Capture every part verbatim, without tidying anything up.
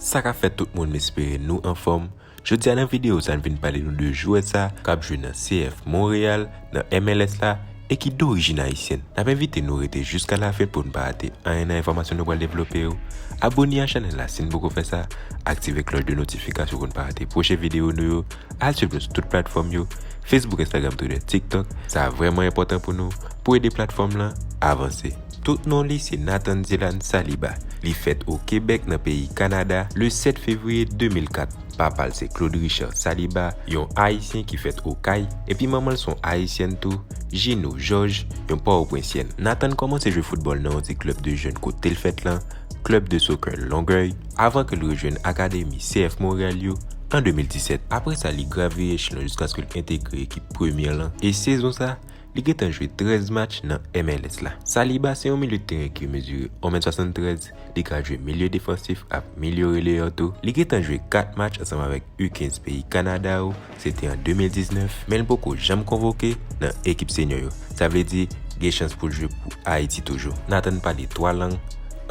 Sa k ap fèt tout moun, m espere nou anfòm. Jodi a nan videyo sa, n vin pale nou de jwè sa k ap jwe nan C F Montréal, nan M L S la, e ki dorijin ayisyèn. N ap envite nou rete jiska lafen pou n pa rate anyen nan enfòmasyon nou pral devlope yo. Abone a chanèl la si n poko fè sa, aktive klòch de notifikasyon pou n pa rate pwochen videyo nou yo, al swiv nou sou tout platfòm yo, Facebook, Instagram, Twitter, TikTok. Sa vrèman enpòtan pou nou, pou ede platfòm lan avanse. Tout non li se Nathan Dylan Saliba. Li fèt o Kebèk nan peyi Kanada le sèt fevriye de mil kat. Papa l se Claude Richard Saliba, yon Ayisyen ki fèt Okay, epi manman l se yon Ayisyèn tou, Gino Georges, yon Pòwoprensyèn. Nathan kòmanse jwe foutbòl nan yon ti klèb de jèn kote l fèt lan, Club de Soccer Longueuil, avan ke l rejwenn akademi C F Montréal yo an de mil disèt. Apre sa, li gravye echelon jiskaske l entegre ekip premyè lan, e sezon sa, li gentan jwe trèz match nan M L S la. Saliba se yon milye de teren ki mezire yon mèt swasanntrèz, li ka jwe milye defansif ak milye releyè tou. Li gentan jwe kat match ansanm avèk U kenz peyi Kanada yo, se te an de mil diznèf, men l poko janm konvoke nan ekip senyo yo. Sa vle di, gen chans pou l jwe pou Ayiti toujou. Nathan pale twa lang,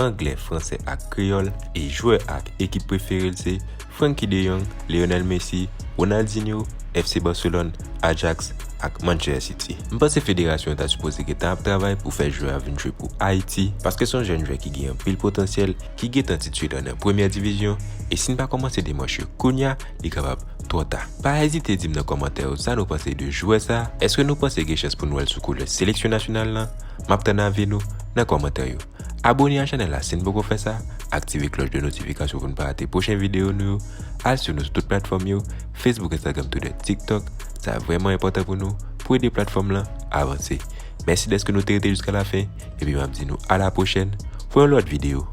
anglè, fransè ak kreyòl, e jwè ak ekip prefere l se Frenkie de Jong, Lionel Messi, Ronaldinho, F C Barcelone, Ajax, ak Manchester City. M panse federasyon an ta sipoze gentan ap travay pou fè jwè a vin jwe pou Ayiti, paske se yon jèn jwè ki gen anpil potansyèl, ki gentan titila nan premyè divizyon, e si n pa kòmanse demach yo kounye a, li kapab twò ta. Pa ezite di m nan kòmantè yo sa nou panse de jwè sa, èske nou panse gen chans pou n wè l sou koulè seleksyon nasyonal lan? M ap tann avi nou nan kòmantè yo. Abone a chanèl la si n poko fè sa, aktive klòch de notifikasyon pou n pa rate pwochen videyo nou yo, al swiv nou sou tout platfòm yo, Facebook, Instagram, Twitter, TikTok. Sa vrèman enpòtan pou nou, pou ede platfòm lan avanse. Mèsi dèske nou te rete jiska lafen, epi m ap di nou a la pwochèn pou yon lòt videyo.